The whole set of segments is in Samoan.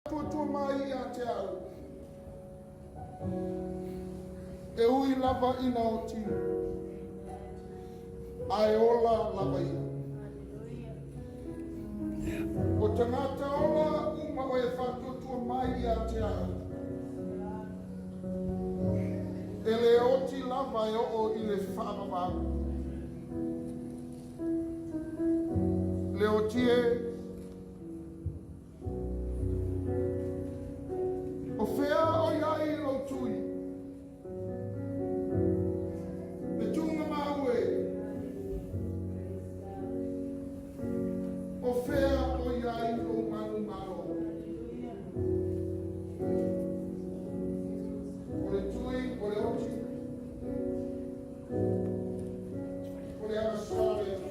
Tuatua mai ia te au, e ui lava ina oti, ae ola lava ia. O tagata ola uma o e faatuatua mai ia te au, e le oti lava e oo i le faavavau. Le oti e. O fea o i ai lou tui? Le tuuga mau e. O fea o i ai lou manumalo? O le tui, o le oti, o le agasoa le.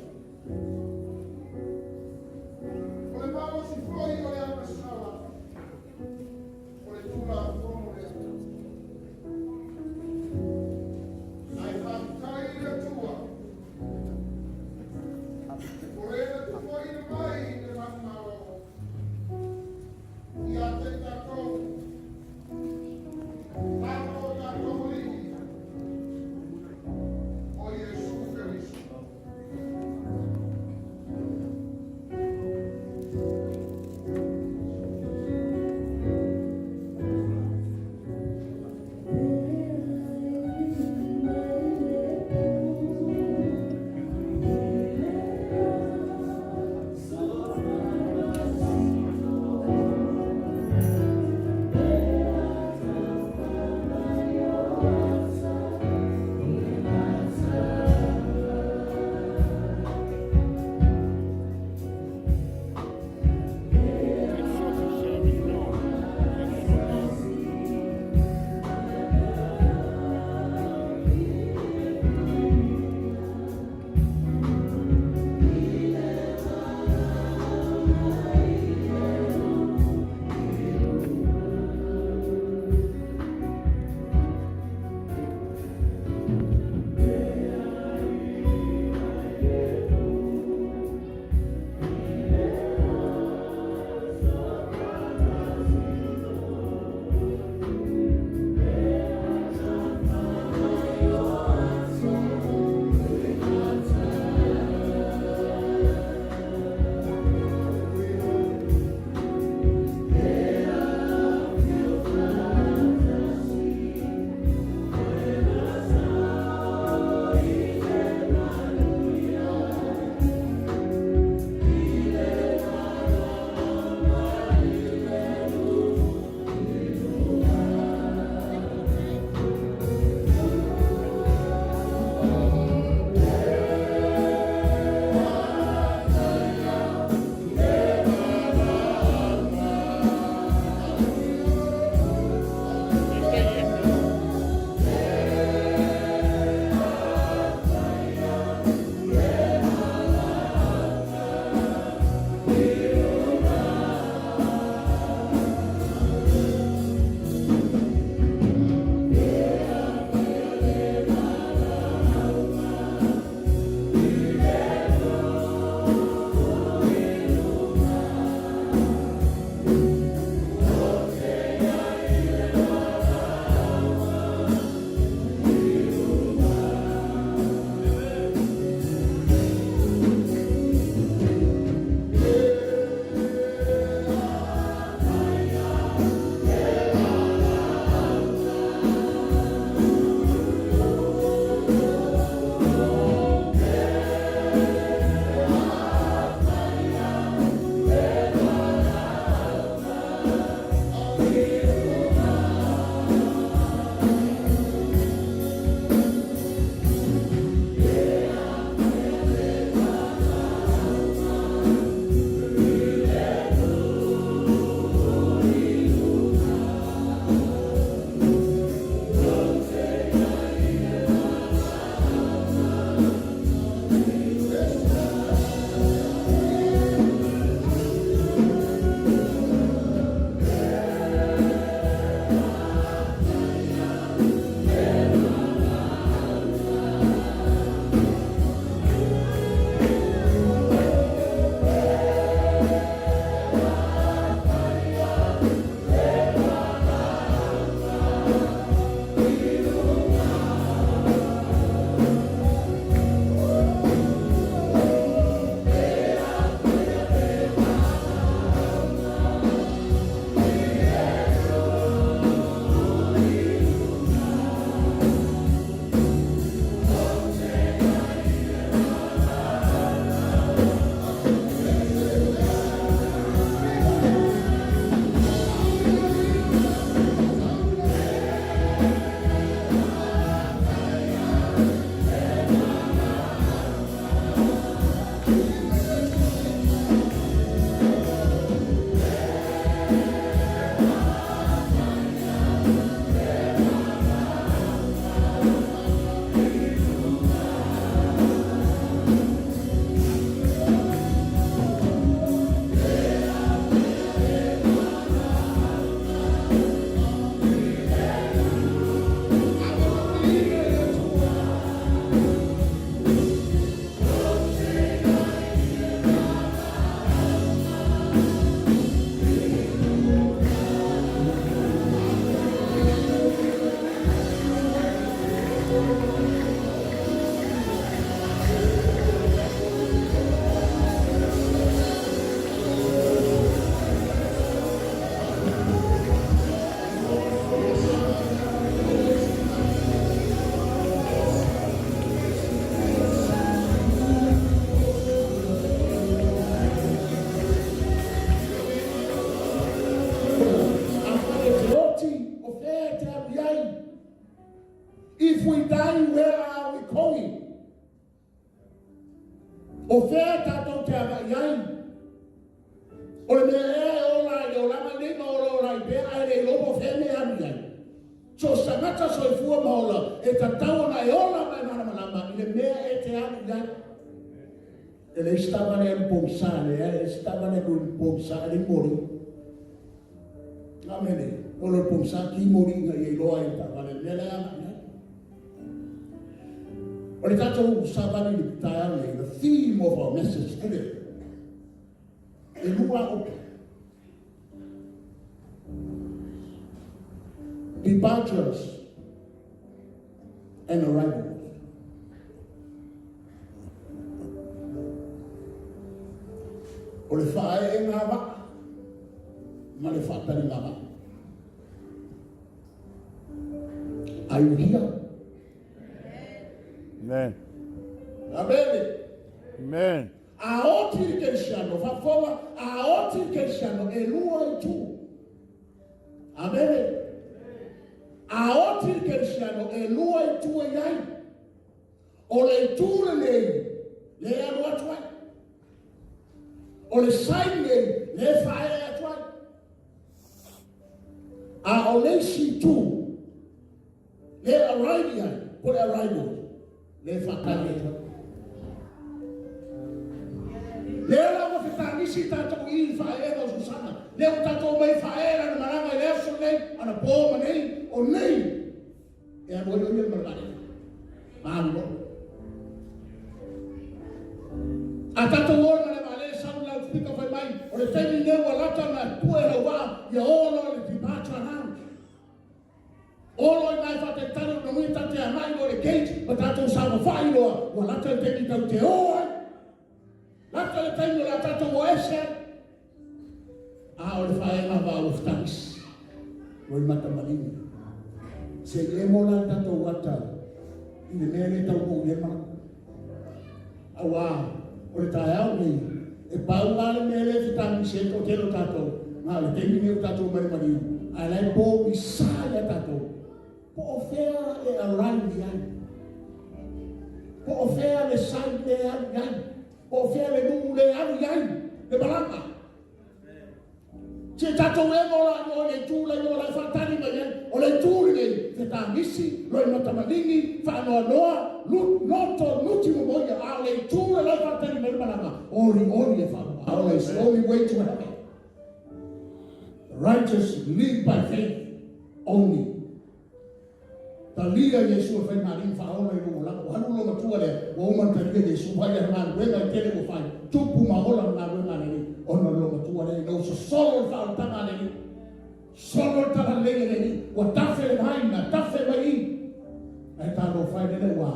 O fea tatou te agai ai? O le mea ea e ola ai le olaga lenei ma olaola ai pea ae le iloa po o fea le mea e alu i ai? So o se tagata soifua ma ola, e tatau ona e ola ma e malamalama i le mea e te alu i ai. E leai se taavale e alu pogisa, e leai se taavale e alu pogisa, e leai moli. A mea nei, o le pogisa ki moli ina ia iloa ai le taavale, le mea la e agai i ai. O le tatou savali i le taeao nei, the theme of our message today, e lua upu. Departures and arrivals. O le faaeega vaa ma le faataliga vaa. Are you here? Amen. Amen. Amen. A oti le kerisiano, faafofoga, a oti le kerisiano, e lua itu. Amene. A oti le kerisiano, e lua itu e i ai. O le itu lenei, le e alu atu ai. O le sign lenei, le e faaee atu ai. A o le isi itu, le arrive i ai, po le arrival, le e faatali atu ai. Lea la ua fetagisi tatou i i le faaeega o Susana. Lea ua tatou omai e faaee lana malaga i le aso lenei, anapo ma nei, o nei e alu ai o ia i le malaga lea. Ma alu loa. A tatou o i le malae vaalele, sau le loudspeaker fai mai, o le taimi lenei ua lata ona pue lau vaa, ia o loa i le departure lounge. O loa i ina e faatalitali o manuia tatou te agai loa i le gate ma tatou saofafai loa, ua lata le taimi tatou te o ai. Lata le taimi o le a tatou o ese ai. A o le faaeega vaa ua fetagisi, ua i matamaligi. Se i emo la le tatou ata i le mea lea e taunuu i ai le malaga. Auā, o le taeao lenei, e pau lava le mea lea e fetagisi ai le toatele o tatou, na o le taimi lenei ua tatou omai i le maliu, ae la e pogisa ia tatou, po o fea e arrive i ai, po o fea le side lea e alu i ai, po o fea le nuu lea e alu i ai le malaga. Se tatou emo la i o le itu la i o la e faatali mai ai. O le itu lenei, fetagisi, loimata maligi, faanoanoa, loto nuti momoia. A o le itu le la e faatali mai le malaga, olioli e faavavau. Ola is the only way to heaven. The righteous live by faith only. Talia Iesu e fai ma Alii faaola i lou olaga. Ua alu lou matua lea, ua uma ona talia Iesu, vaai lana galuega e tele ua fai, tupu ma ola le galuega a le Alii, ona o le loomatua lea ina ua sosolo le faaolataga a le Alii, solo le talalelei a le Alii, ua tafe le vai na tafe mai i. Ae talofa e lele ua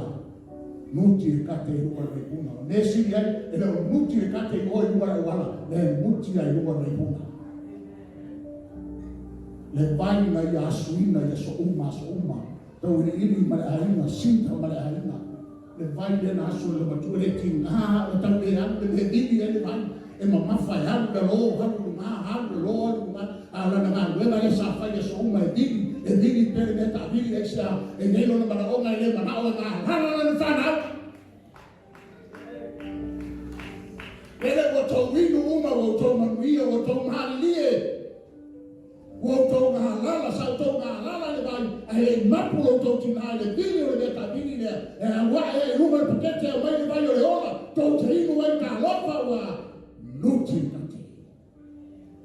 nuti le kate i luga o le vaipuna. O le mea sili ai, e le o nuti le kate i o i luga o le auala, lea e nuti ai i luga o le vaipuna. Le vai na ia asuina i aso uma aso uma, tauiliili ma le aiga, Sinta ma le aiga. Le vai lea na asu e le matua le tiga o tau le alu le mea vili ai le vai, e mamafa e alu lalo alu luga alu lalo alu luga, a o lana galuega lea sa fai i aso uma e vili, e vili pea le mea taavili aisea e i ai lona manaoga e le manao e galala lana fanau. Lele ua outou inu uma, ua outou manuia, ua outou malilie, ua outou galala, sa outou galala le vai, ae le i mapu lo outou tina i le vili o le mea taavili lea, e alu ae ai i luga le pakete e aumai le vai o le ola, tou te inu ai talofa ua nuti le kate.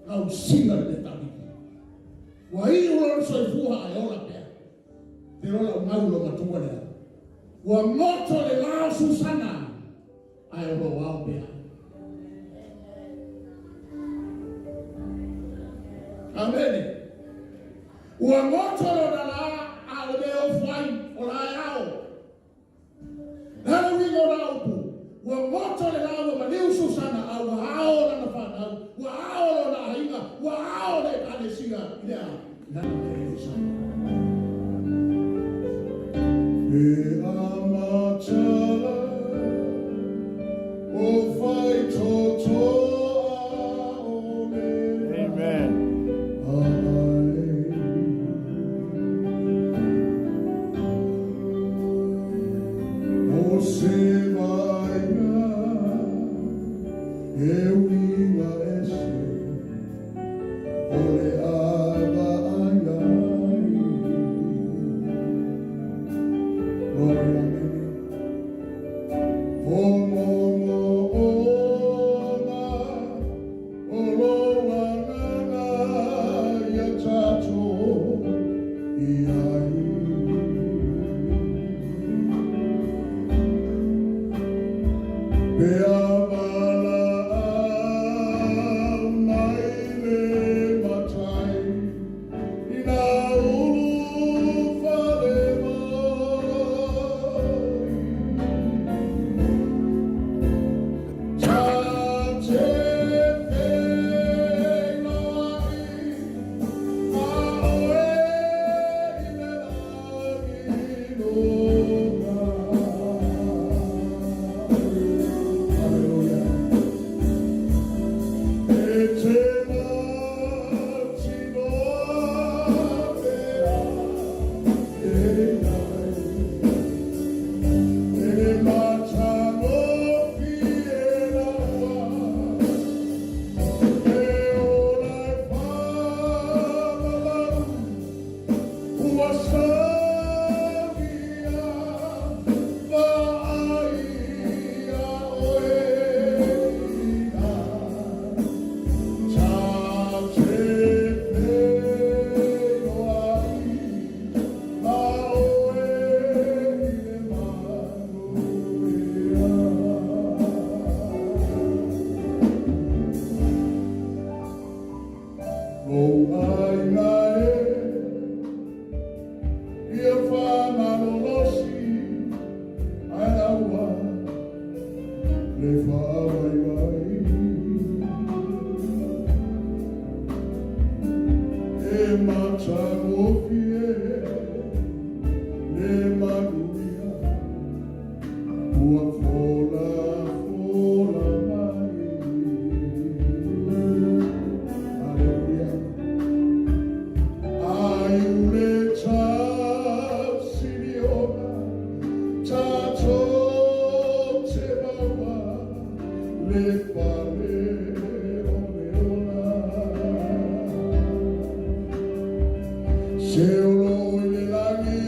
Gausiga le mea taavili. Ua iu lona soifua ae ola pea. Te loa lau mau lo matua lea. Ua goto le la o Susana, ae o lo o ao pea. Amene. Ua goto lona la, a o le mea e ofo ai, o la e ao. Le a le uiga o la upu? Ua goto le la ua maliu Susana, a ua ao lana fanau, ua ao lona aiga, ua ao le Ekalesia i le a? I lana mea e le sa. E amatala o whai totoa o le Amen. Ai. O moomooga o lou agaga ia tatou i ai. Pe a valaau mai le Matai ina ulufale mai. Ta te feiloai ma oe i le lagi lona. Hallelujah. E te mautinoa pe a e ai. E matagofie laua, e ola e faavavau, ua saunia vaaia oe i ina. Ta te feiloai ma oe i le manuia. Lou aiga e, ia faamalolosi, ae aua le faavaivai. E matagofie le manuia ua folafola mai. Hallelujah. Ai ule tausiliona tatou te maua le fale o le ola. Se o lo i le lagi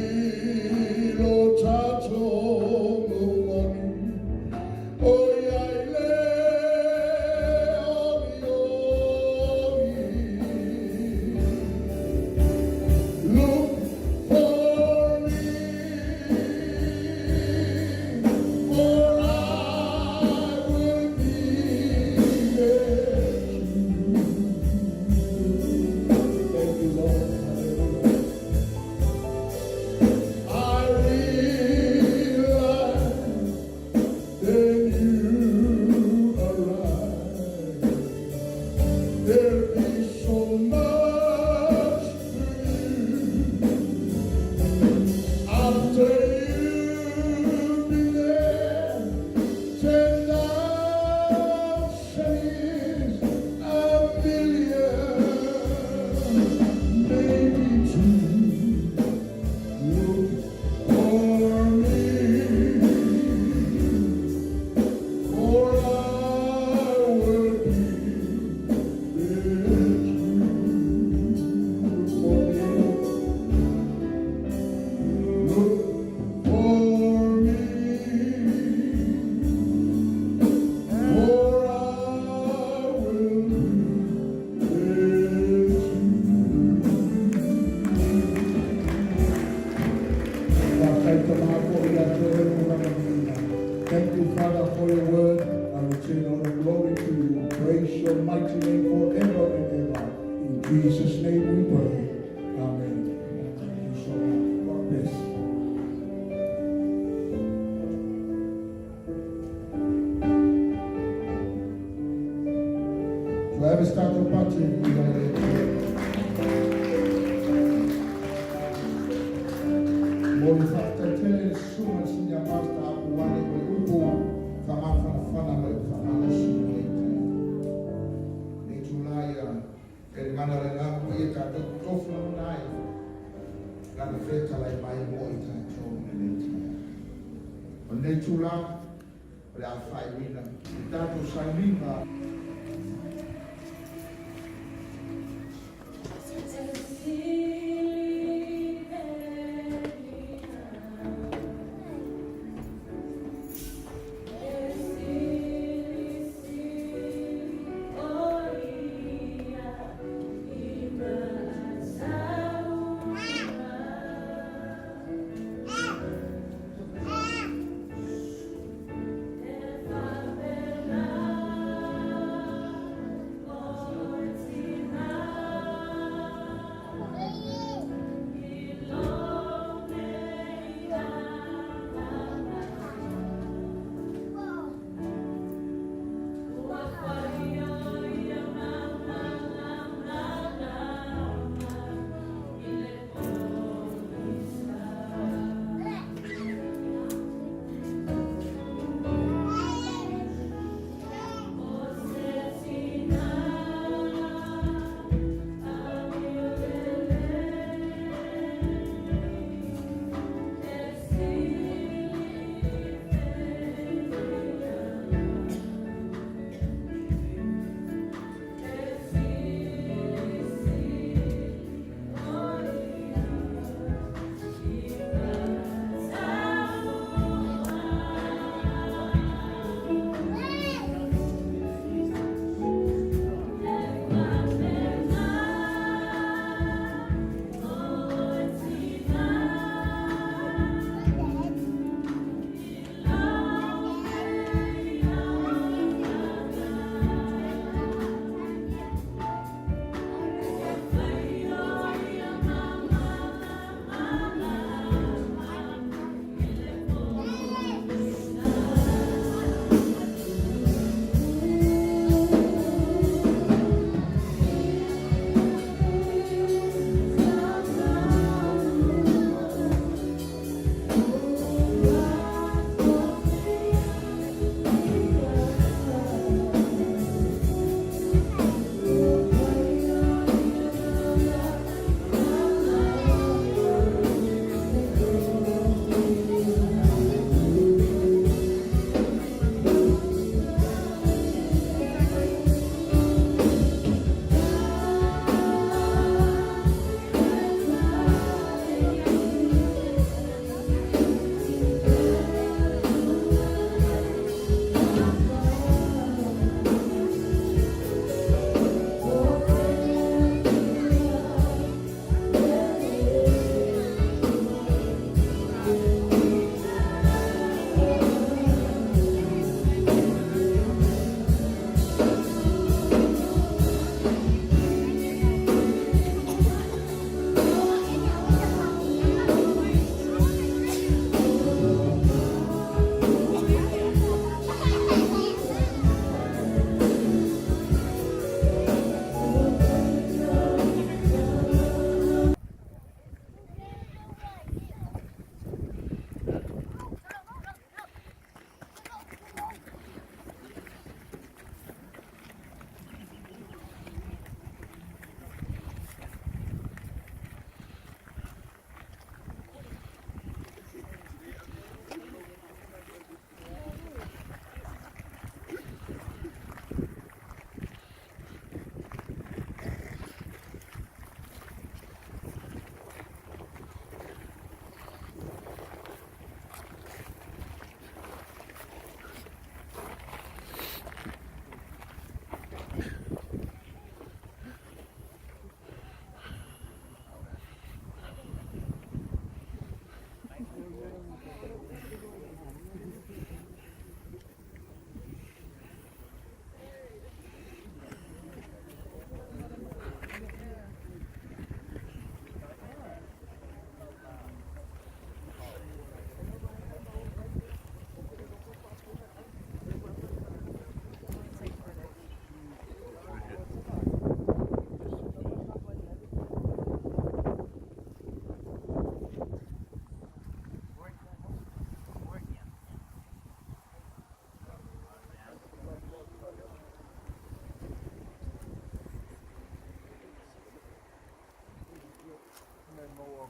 lo tatou momoni, o ia i le olioli. Look for me, for I will be there too. Thank you, Lord. Hallelujah. I realize then you arrive. There'll be so much to do after you've been there 10,000 years, a million, maybe two. Look for me, for I will be there too. Look for me. Look for me, for I will be there too. Thank you, Father, for your word. I return all the glory to you. Praise your mighty name forever and ever. In Jesus' name we pray. Amen. Thank you so much. God bless. So have a start of party i le Mo le faafetai le susuga le senior pastor Apuane o le upu faamafanafana ma le faamalosi o le taeao. Le itulā ia e le mana o le Agaga Paia tatou tofu lagona ai lana fetalai mai mo i tatou i lenei taeao. O lenei itulā o le a faaiuina i tatou sauniga.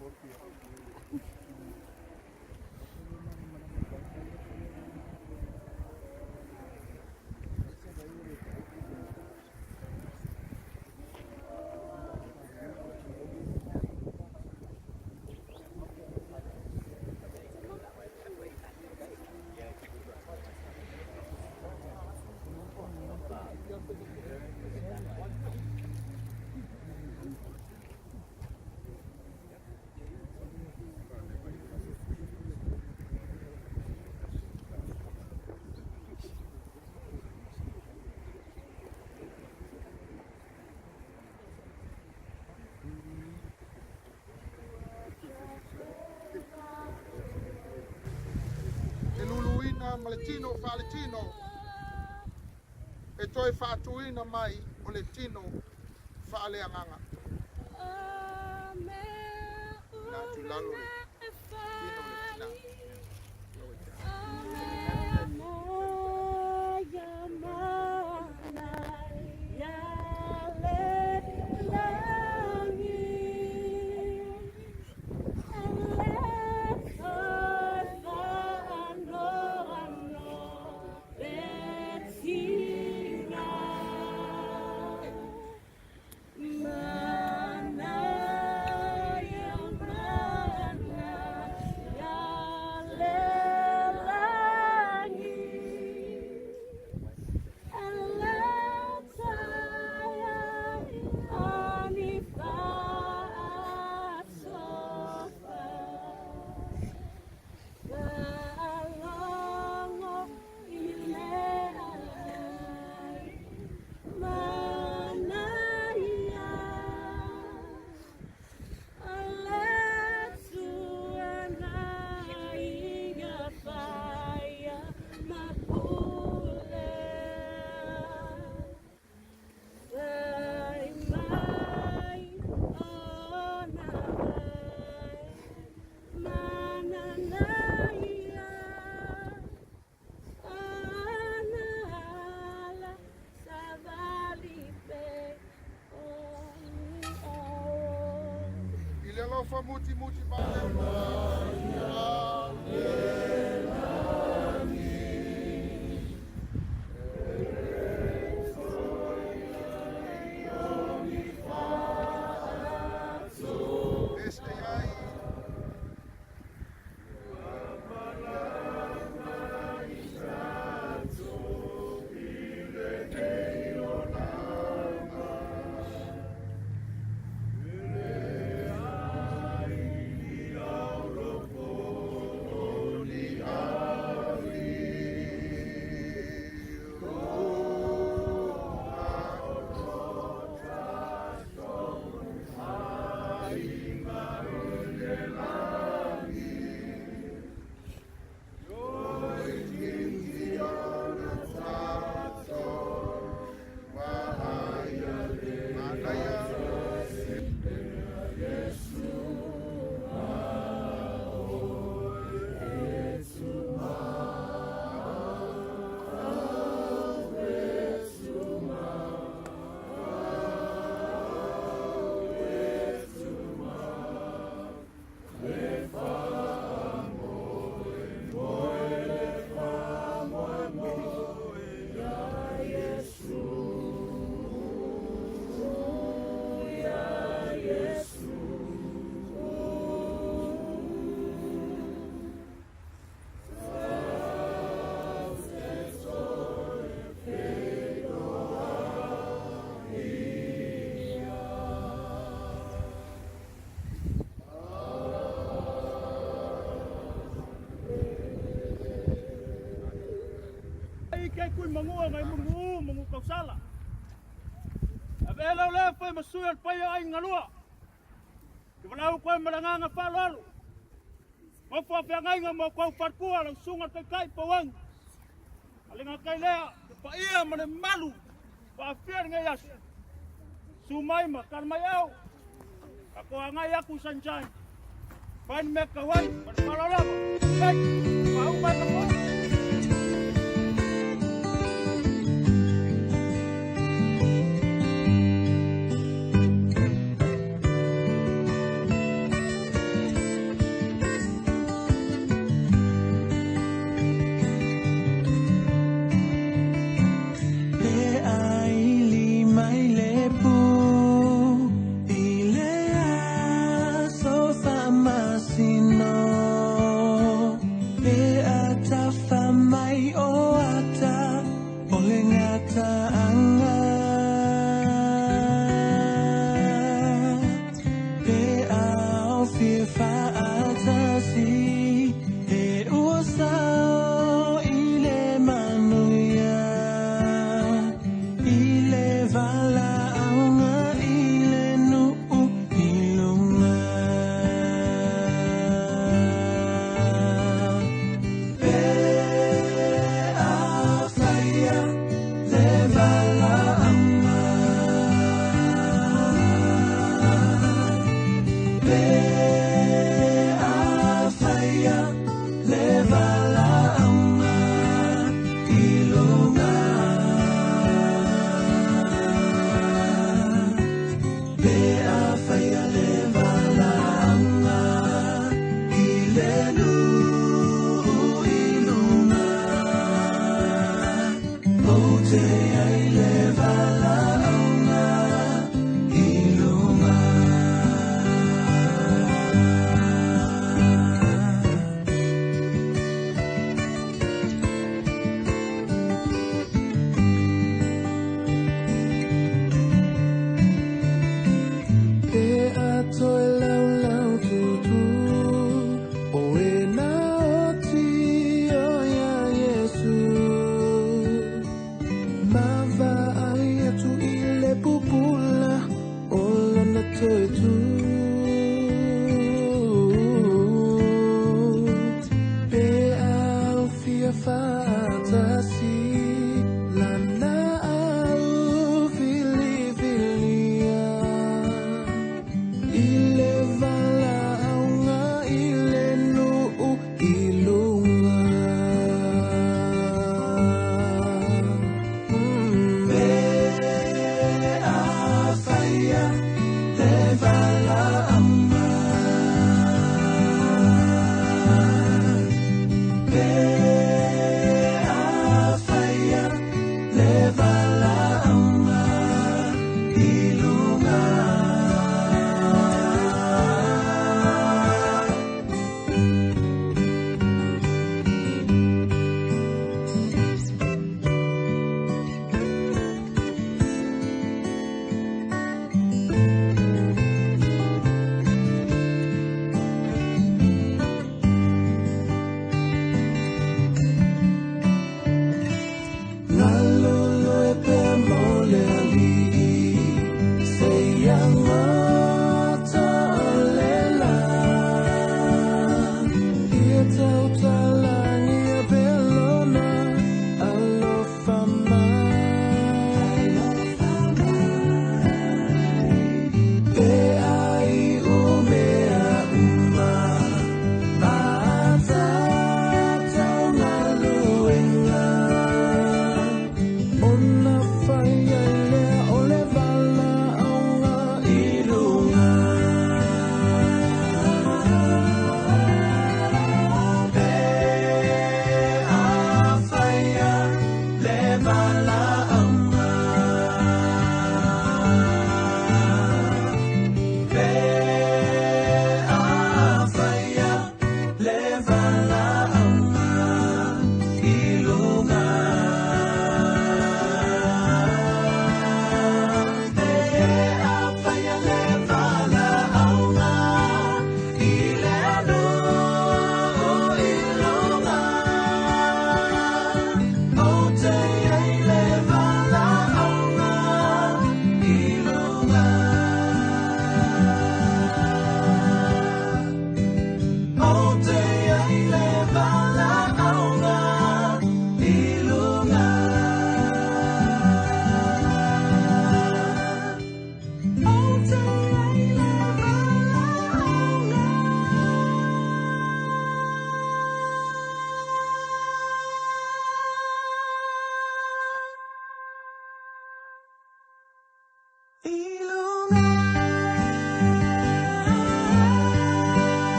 E luluina ma le tino faaletino e toe faatuina mai o le tino faaleagaga. Na atu i lalo le tino o le tina. I le alofa mutimuti ma le SAI. Manaia. Ai ke kui mangua ngai mangu mangu kausala. Abe lau le fai masui al pai ai ngalua. Ke walau koe malanganga whaloalu. Mofo awhia ngai mo kau wharkua lau sunga kai kai pawang. Alinga kai lea, te paia ma le malu. Wa awhia ngai asu. Su mai ma kar mai au. Ka koa ngai aku sunshine. Fain me kawai, pa whalolava. Hey, pa mai ka po.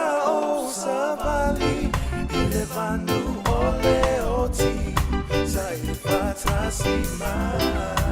Sa o sa vali i le vanu o le oti. Be mine.